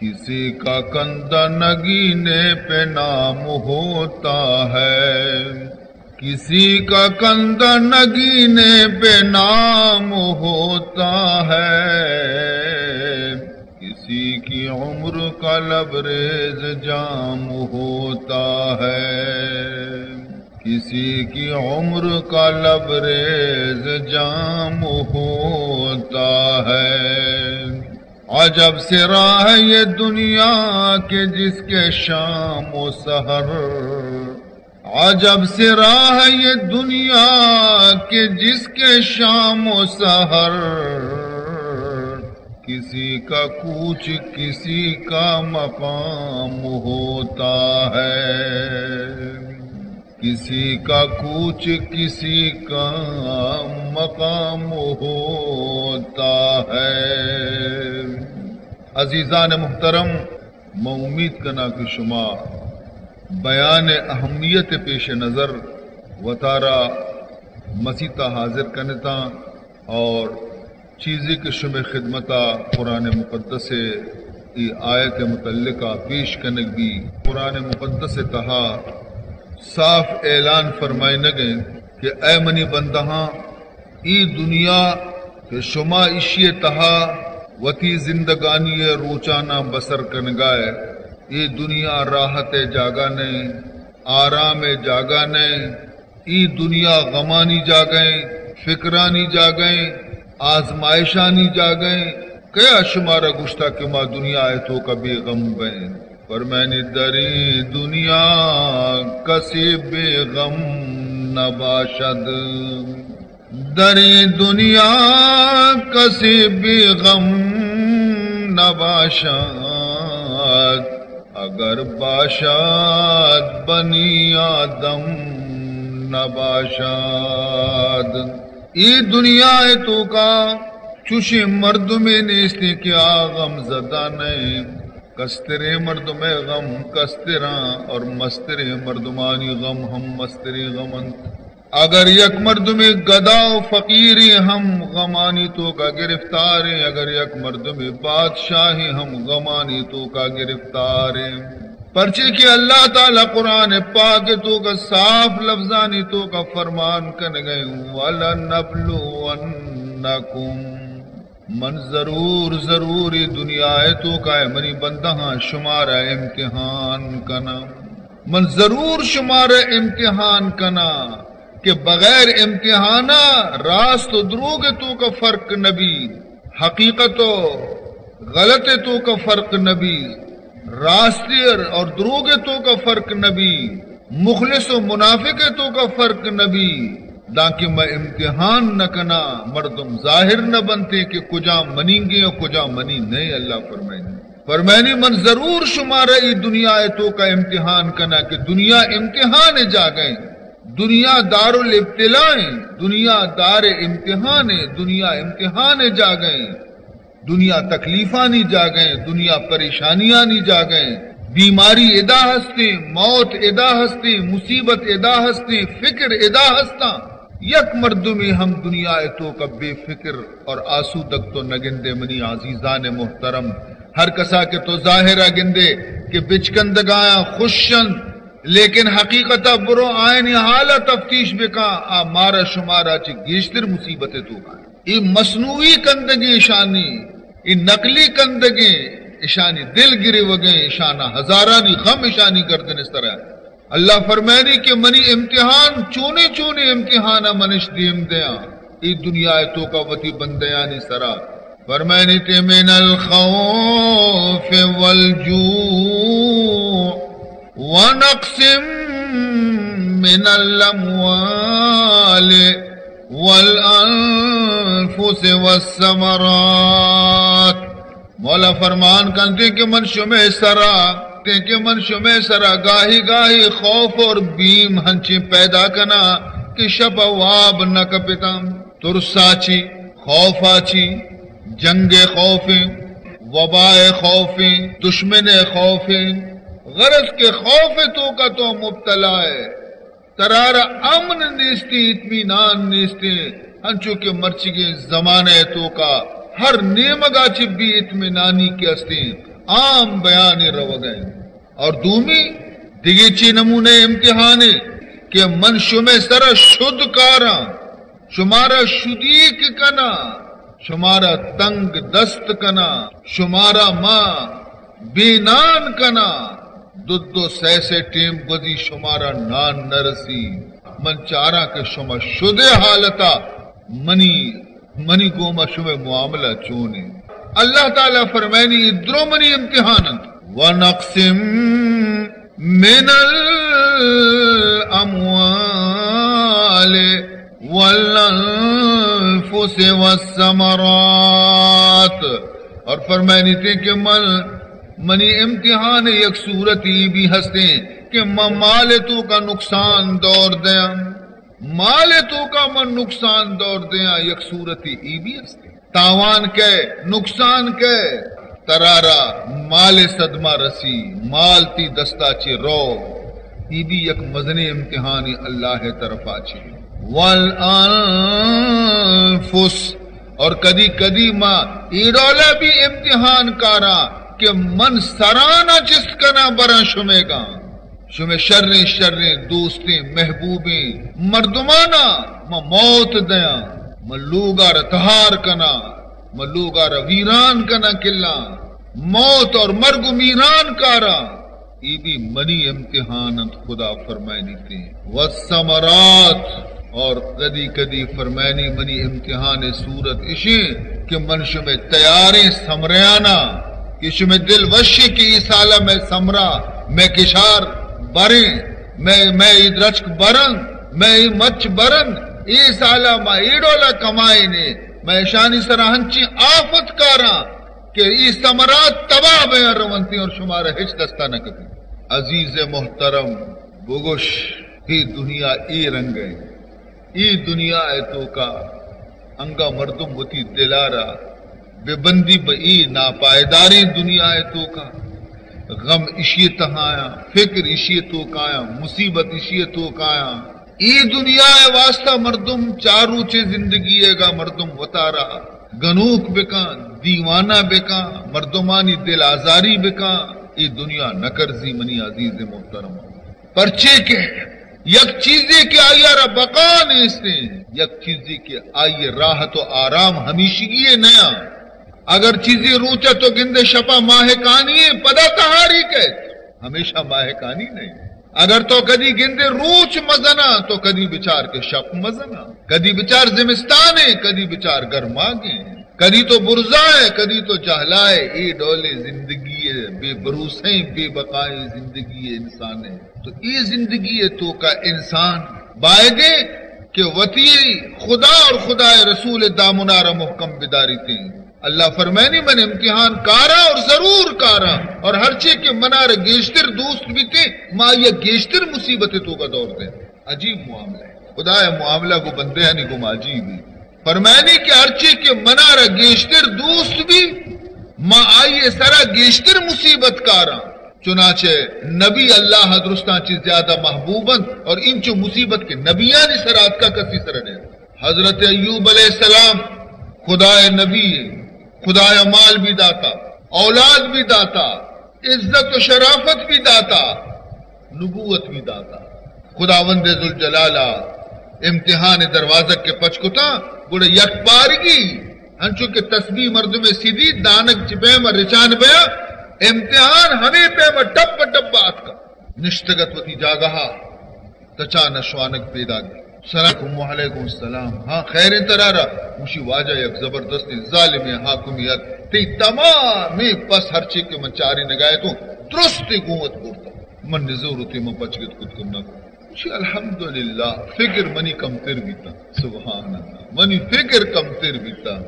کسی کا کندہ نگینے پہ نام ہوتا ہے، کسی کا کندہ نگینے پہ نام ہوتا ہے، کسی کی عمر کا لبریز جام ہوتا ہے، کسی کی عمر کا لبریز جام ہوتا ہے۔ عجب سرا ہے یہ دنیا کہ جس کے شام و سحر، عجب سرا ہے یہ دنیا کہ جس کے شام و سحر، کسی کا کوچ کسی کا مقام ہوتا ہے، کسی کا کوچ کسی کا مقام ہوتا ہے۔ عزیزان محترم، من امید کناں کہ شما بیان اہمیت پیش نظر وتارا مسیتا حاضر کنتاں اور چیزے کہ شمے خدمتا قرآن مقدس ءِ اے آیت متعلقہ پیش کنگ بی، قرآن مقدس ءِ تہا صاف اعلان فرمائینگ انت کہ اے منی بندہاں، اے دنیا کہ شما ایشی ءِ تہا وتی زندگانی ءِ روچاناں بسر کنگا ئے، اے دنیا راحت ءِ جاگہ نہ انت، آرام ءِ جاگہ نہ انت، اے دنیا غمانی جاگہ انت، فکرانی جاگہ انت، آزمائشانی جاگہ انت۔ کیا شمارا گوشتا کہ ما دنیا ءِ توکا بے غم بئیں؟ فرمائنی، دریں دنیا کسی بے غم نباشد۔ دریں دنیا کسی بے غم نباشد، اگر باشد بنی آدم نباشد۔ اے دنیا ءِ توکا چوشیں مردمے نیستیں کہ آ غم زدہ نہ انت۔ کستریں مردمے غم کستراں اور مستریں مردمانی غم ہم مستریں غم انت۔ اگر یک مردمے گدا و فقیرے ہم غمانی توکا گرفتاریں، اگر یک مردمے بادشاہے ہم غمانی توکا گرفتاریں۔ پرچے کہ اللہ تعالی قرآن پاک توکا صاف لفظانی توکا فرمان کنگئے، وَلَنَبْلُوَنَّكُمْ، من ضرور، ضرور اے دنیا ءِ توکا اے منی بندہاں شمارا امتحان کناں۔ من ضرور شمارا امتحان کناں کہ بغیر امتحانا راست و دروگ ءِ توکا فرق نبی، حقیقت و غلط ءِ توکا فرق نبی، راستی اور دروگ ءِ توکا فرق نبی، مخلص و منافق ءِ توکا فرق نبی، دانکہ من امتحان نہ کناں، مردم ظاہر نہ بنتے کہ کجام منیگیں و کجام منی نئے۔ اللہ فرمائنی، فرمائنی، من ضرور شمارا اے دنیا ءِ توکا امتحان کناں کہ دنیا امتحان ءِ جاگہ انت، دنیا دارالابتلاء انت، دنیا دار امتحان انت، دنیا امتحان ءِ جاگہ انت۔ دنیا تکلیفانی جاگہ انت، دنیا پریشانیانی جاگہ انت، بیماری ادا ہستیں، موت ادا ہستیں، مصیبت ادا ہستیں، فکر ادا ہستاں۔ یک مردمے ہم دنیا ءِ توکا بے فکر اور آسودگ تو نہ گندے منی عزیزان محترم۔ ہر کسا کہ تو ظاہرا گندے کہ بچکندگایاں خوش انت، لیکن حقیقتا برو آیانی حالا تفتیش بکاں، آ مارا شمارا چہ گیشتر مصیبت ءِ توکا انت۔ اے مصنوعی کندگیں اشانی، اے نقلی کندگیں اشانی دل گریوگیں، اشانا ہزارانی غم اشانی گردن ءِ سرا۔ اللہ فرمائنی کہ منی امتحان چونیں چونیں امتحانا منش دیم دیاں، اے دنیا ءِ توکا وتی بندیانی سرا۔ فرمائنی تے من الخوف والجوع ونقص من الاموال والانفس والثمرات۔ مولا فرمان کنتے کہ من شمے سرا، تے کہ من شمے سرا گاہی گاہی خوف اور بیم ہنچیں پیدا کناں کہ شپ واب نہ کپتاں۔ ترسا چی، خوفا چی، جنگ خوفیں، وبا خوفیں، دشمن خوفیں، غرض کہ خوف توکا تو مبتلا ئے۔ ترارا امن نیستیں، اطمینان نیستیں، انچو کہ مرچیگیں زمانہ ءِ توکا ہر نیمگا چہ بے اطمینانی کہ ہستیں، عام بیانے روگ ءَ انت۔ اور دومی دگہ چی نمونہ امتحانے کہ من شمئے سرا شد کاراں، شمارا شدیک کناں، شمارا تنگ دست کناں، شمارا ما بے نان کناں، دو دو سئے سئے ٹیم گوزی شمارا نان نہ رسی۔ من چاراں کہ شما شدے حالتا منی، منی گوما شمئے معاملہ چونے۔ اللہ تعالی فرمائنی، ادرو منی امتحان انت۔ ونقص من الاموال والانفس والثمرات۔ اور فرمائنی تھے کہ من، منی امتحان یک صورت ای بھی ہستے کہ من مال توکا نقصان دور دیاں، مال توکا من نقصان دور دیاں، یک صورت ای بھی ہستے۔ تاوان کئے، نقصان کئے، ترارا مال صدمہ رسی، مال تی دستا چہ رو، ای بھی یک مزنیں امتحانے اللہ طرفا چہ۔ والانفس، اور کدی کدی ما ای ڈولا بھی امتحان کاراں کہ من سرانا چست کناں براں شمے گاں۔ شمئے شریں شریں دوستیں محبوبیں مردمانا من موت دیاں، من لوگا را تہار کناں، من لوگا را ویران کناں کلاں، موت اور مرگ و میران کاراں۔ ای بھی منی امتحان انت، خدا فرمائنی تھے۔ والثمرات، اور کدی کدی فرمائنی منی امتحان صورت اشیں کہ من شمئے تیاریں سمریانا کہ شمئے دل وشیں کہ ای سالا مئے سمرا، مئے کشار بریں، مئے، مئے ای درچک برن، مئے ای مچ برن، ای سالا ما ای ڈولا کمائینے، مئے اشانی سرا ہنچیں آفت کاراں کہ ای ثمرات تباہ بیاں رونتیں اور شمارا ہچ دستا نہ کپی۔ عزیز محترم، بگوش، ای دنیا ای رنگ ہے۔ ای دنیا ءِ توکا انگا مردم وتی دل ءَ را بہ بندی بہ ای ناپائیداریں دنیا ءِ توکا۔ غم اشی ءِ تہایاں، فکر اشی ءِ توکایاں، مصیبت اشی ءِ توکایاں۔ ای دنیا ءِ واسطہ مردم چار روچے زندگی ءِ گا مردم وتارا گنوک بکاں، دیوانہ بکاں، مردمانی دل آزاری بکاں۔ ای دنیا نہ کرزی منی عزیز محترم۔ پرچے کہ یک چیزے کہ آئی ءَ را بقا نیستیں، یک چیزے کہ آئی ءِ راحت و آرام ہمیشگی ءَ نیاں۔ اگر چیزے روچ ءَ تو گندے شپا ماہکانی ءَ پدا تہاری کئیت، ہمیشہ ماہکانی نہیں۔ اگر تو کدی گندے روچ مزنا تو کدی بچار کہ شپ مزنا، کدی بچار زمستان ہے، کدی بچار گرماگ ہے۔ کدی تو برزا ئے، کدی تو جہلا ئے، اے ڈولیں زندگی ءِ، بے بھروسیں، بے بقائیں زندگی ءِ انسان ءِ۔ تو اے زندگی ءِ توکا انسان بایدے کہ وتی خدا اور خدا ءِ رسول ءِ دامنا را محکم بداریتیں۔ اللہ فرمائنی، من امتحان کاراں اور ضرور کاراں، اور ہرچے کہ منارا گیشتر دوست بیتیں، ما آئی ءَ گیشتر مصیبت ءِ توکا دور دیں۔ عجیب معاملہ ہے۔ خدا ءِ معاملہ گوں بندیانی گوما عجیب ہے۔ فرمائنی کہ ہرچی کہ منارا گیشتر دوست بی، ما آئی ءِ سرا گیشتر مصیبت کاراں۔ چنانچہ نبی اللہ ءَ درستاں چہ زیادہ محبوب انت، اور انچو مصیبت کہ نبیانی سرا اتکا کسی سرا نہیں۔ حضرت ایوب علیہ السلام خدا ءِ نبی ہے، خدا ءَ مال بھی داتا، اولاد بھی داتا، عزت و شرافت بھی داتا، نبوت بھی داتا۔ خداوند ذوالجلال ءَ امتحان ءِ دروازگ کہ پچ کتاں، گڑا یک بارگی، انچو کہ تسبیح مردم ءِ سیدی دانگ چہ پیم ءَ رچان بیا، امتحان ہمے پیم ءَ ٹپ ٹپ آتکا۔ نشتگت وتی جاگہ ءَ، تچان ءَ شوانگ پیداک۔ السلام علیکم۔ وعلیکم السلام۔ ہاں، خیر انت ترا را؟ گوشی، واجہ یک زبردستیں ظالمیں حاکمے ات، تئی تمامیں پس ہرچی کہ من چارینگا اتوں، درستیں گوں وت برتا۔ من نزور اتیں، من پچ گت کت کم نہ کت۔ گوشی، الحمدللہ، فکر منی کمتر بیتا۔ سبحان اللہ، منی فکر کمتر بیتا۔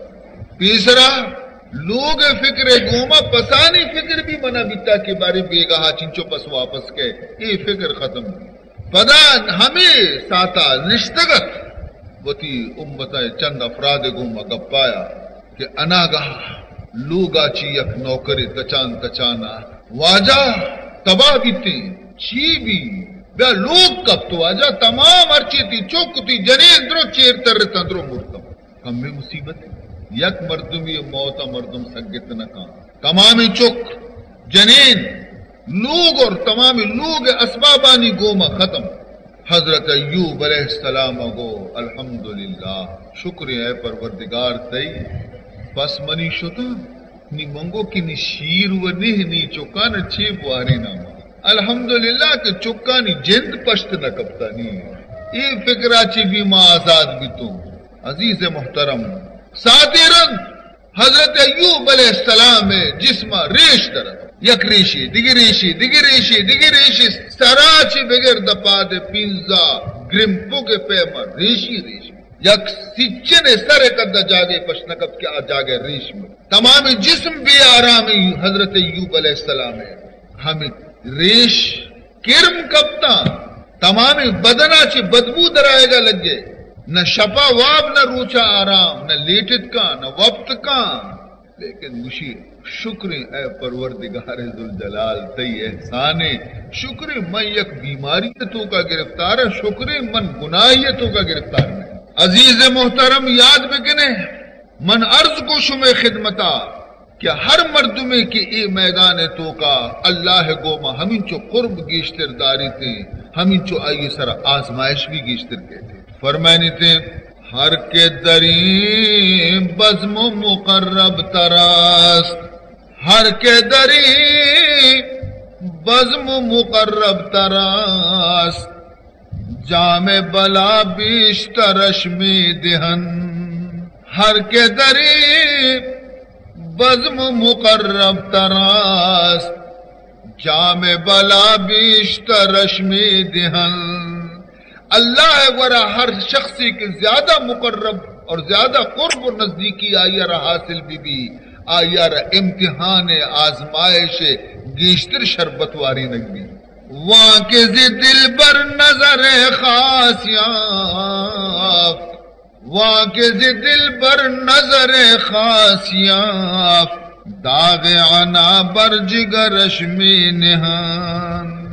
پیسرا لوگ ءِ فکر ءِ گوما پسانی فکر بھی منا بیتا کہ بارے بیگاہا چنچو پس واپس کئے، اے فکر ختم۔ پدا ہمے ساعتا نشتگ ات، وتی امت ءِ چند افراد ءِ گوما گپایا کہ اناگاہ لوگا چی یک نوکرے تچان تچانا، واجہ تباہ بیتیں، چی بی؟ بیا لوگ کپت واجہ، تمام ہرچی تی چک تی جنین درو چیر ترتاں، درو مرتاں۔ کمیں مصیبت، یک مردمی موت ءَ مردم سگت نہ کن۔ تمامیں چک جنین، لوگ اور تمام لوگ اسبابانی گوما ختم۔ حضرت ایوب علیہ السلام گو، الحمدللہ، شکر اے پروردگار تئی، پس منی شتاں، نی منگو کہ نی شیر و نہ نی چکان چے بوارے نام۔ الحمدللہ کہ چکانی جند پشت نہ کپتانی۔ اے فکرا چی بھی ما آزاد بیتوں۔ عزیز محترم، ساتیرن حضرت ایوب علیہ السلام ءِ جسم ءَ ریش در ات۔ یک ریشے، دگہ ریشے، دگہ ریشے، دگہ ریشے، سرا چہ بگر دپاد پینزا گرمپک ءِ پیما ریشی ریش۔ یک سچن ءِ سر ءِ کدا جاگہ پش نہ کپت کہ آ جاگہ ریش مر۔ تمام جسم بے آرام ءِ حضرت ایوب علیہ السلام ءِ۔ ہمے ریش کرم کپتاں، تمامیں بدنا چہ بدبو درآیگا لگے۔ نہ شپا واب، نہ روچا آرام، نہ لیٹت کاں، نہ وپت کاں۔ لیکن گوشی، شکریں اے پروردگار ذوالجلال، تئی احسانے۔ شکریں من یک بیماری توکا گرفتار آں، شکریں من گناہی توکا گرفتار نہ۔ عزیز محترم، یاد بکنے، من عرض کو شمے خدمتا، کہ ہر مردمے کہ اے میدان ءِ توکا اللہ ءِ گوما ہمینچو قرب گیشتر داریت، ہمینچو آئی سرا آزمائش بھی گیشتر کیت۔ فرمائنیت، ہر کہ دریں بزم مقرب تراست، ہر کہ دریں بزم مقرب تراست، جام بلا بیشترش می‌دهند۔ ہر کہ دریں بزم مقرب تراست، جام بلا بیشترش می‌دهند۔ اللہ ءِ گورا ہر شخصے کہ زیادہ مقرب اور زیادہ قرب و نزدیکی آئی ءَ را حاصل بہ بی، آئی ءَ را امتحان، آزمائش گیشتر شربت وارینگ بی۔ وانکہ ز دلبر نظر خاص یافت، وانکہ ز دلبر نظر خاص یافت، داغ عنا بر جگرش می‌نهند۔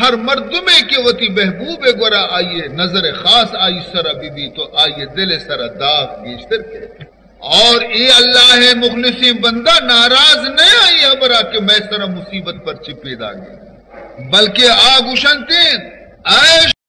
ہر مردمے کہ وتی محبوب ءِ گورا آئی ءِ نظر خاص آئی سرا بہ بی تو آئی ءِ دل ءِ سرا داغ گیشتر کیت۔ اور اے اللہ ءِ مخلصیں بندہ ناراض نہ آئی ہبرا کہ مئے سرا مصیبت پرچے پیداگ انت، بلکہ آ گوشنت، اے